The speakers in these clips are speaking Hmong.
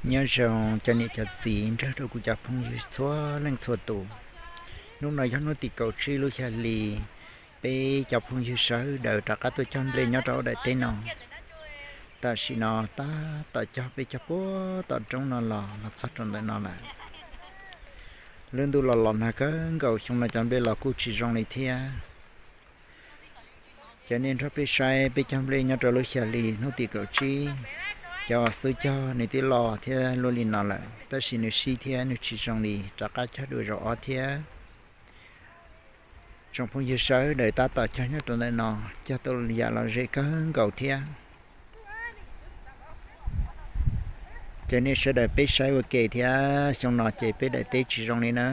Nyob zoo cov niam cov txiv nrog rau kuv cov phooj ywg txhua leej txhua tus. Hnub no yog hnub tim kaum tsib lub xya hli, peb cov phooj ywg sawv daws rov qab tuaj cog nplej nyob rau hauv daim teb no. Tam sim no tab tom cog peb cog puag tom roob no los los txog rau ntawm no lawm. Lub ntuj los los nag kawg nkaus, xyoo no cov nplej los kuj tsis zoo li thiab. Cov nej nrog peb saib peb cog nplej nyob rau lub xya hli hnub tim kaum tsib, cov uas xub cog nws twb los thiab luaj li no lawm, tab sis nws sib thiab nws tsis zoo li, rov qab cog dua zaum ob thiab. Tsoom phooj ywg sawv daws tab tom cog nyob rau ntawm no, cog tau yam lom zem kawg nkaus thiab. Ces nej sawv daws peb saib ua ke thiab, xyoo no ces peb daim teb tsis zoo li na.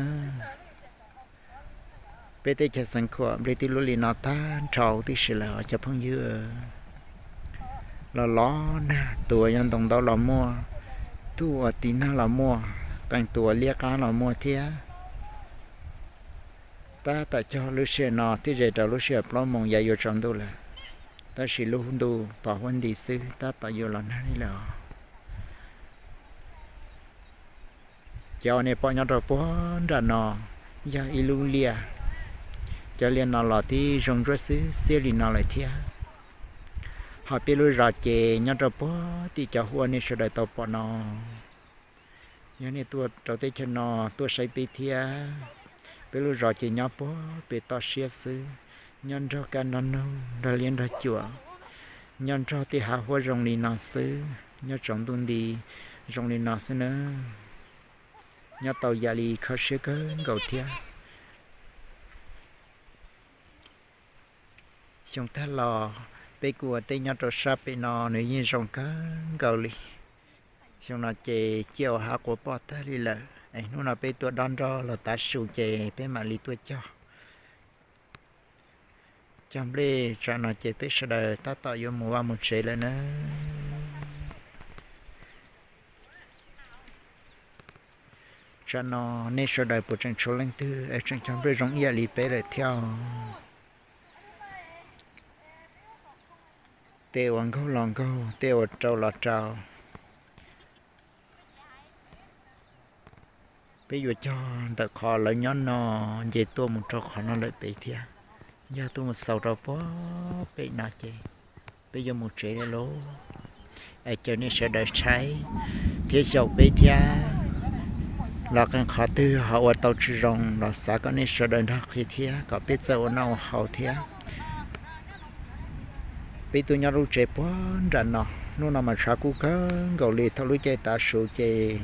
Peb teb chaws Xeev Khuam nplej twb luaj li no tag nrho tib si lawm os cov phooj ywg. Los los nag, tus uas yuav ntoo ntaub los muaj, tus uas tiv nag los muaj, qee tus uas liab qab los muaj thiab. Tab tom cog lub sij hawm no thiaj ze rau lub sij hawm plaub moos yav yuav tsaus ntuj lawm, tab sis lub ntuj pos huab nti xwb tab tom yuav los nag li lawm os. Cov uas nej pom nyob rau puag nram no yog ib lub liaj. Cov liaj no los twb zoo ntsuab xwb xiab li no lawm thiab. Ho peb lub zos ces nyob rau puag tim cov huab nej sawv daws tau pom no. Yog nej tuaj rau teb chaws no tuaj saib peb thiab, peb lub zos ces nyob puag pem toj siab xwb, nyob nrog kab nrog noog nrog liab nrog cuam, nyob nrog tej hav huab zoo li no xwb, nyob tsaus ntuj nti zoo li no xwb nawb. Nyob tau yam li kho siab kawg nkaus thiab. Xyoo tag los peb kuj ua teb nyob rau sab pem no nws yeej zoo kawg nkaus li. Xyoo no ces ciaj ua hav quas poj tag li lawm es hnub no peb tuaj dob nroj los tav su ces peb mam li tuaj cog. Cog nplej tsam no ces peb sawv daws tab tom yuav mus vaj mus tsev lawm na. Tsam no nej sawv daws puas tseem tshuav leej twg es tseem cog nplej zoo ib yam li peb lawm thiab? Tej uas nkaug los nkaug, tej uas rau los rau. Peb yuav cog ntawm qhov lawv nyob no nce tuaj mus rau qhov no lawm pem thiab. Yog tuaj mus xaus rau puag pem no ces peb yuav mus tsev lawm lauj. Es caw nej sawv daws saib thiab xyaum peb thiab. Los qee qhov twg ho ua tau tsis zoo los xav kom nej sawv daws nrog qhia thiab kom peb txawj ua noj ua haus thiab. Peb tuaj nyob lub tsev puag nram no, hnub no mas tshav kub kawg nkaus li, thaum lub caij tav su ces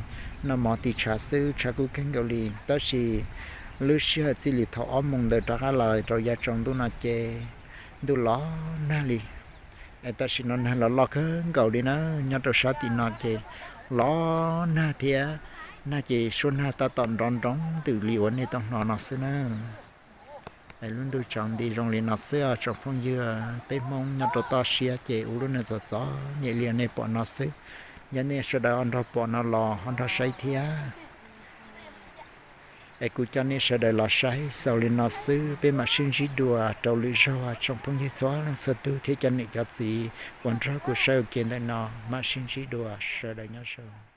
noj mov tiv tshav xwb, tshav kub kawg nkaus li. Tab sis lub sij hawm txij li thaum ob moos ntawd rov qab los rau yav tsaus ntuj no ces ntuj los nag li. Es tam sim no nag los loj kawg nkaus li na, nyob rau sab tim no ces los nag thiab, nag ces suab nag tab tom nrov nroo ntws li uas nej tau hnov no xwb na. Es lub ntuj tsaus nti zoo li no xwb os tsoom phooj ywg, peb Hmoob nyob rau toj siab ces ua lub neej txom txom nyem li nej pom no xwb. Yog nej sawv daws ho nrog pom no los ho nrog saib thiab. Es kuv coj nej sawv daws los saib xaus li no xwb, peb mam sib ntsib dua rau lwm zaug tsoom phooj ywg txhua leej txhua tus thiab cov niam cov txiv uas nrog kuv saib ua ke ntawm no, mam sib ntsib dua, sawv daws nyob zoo.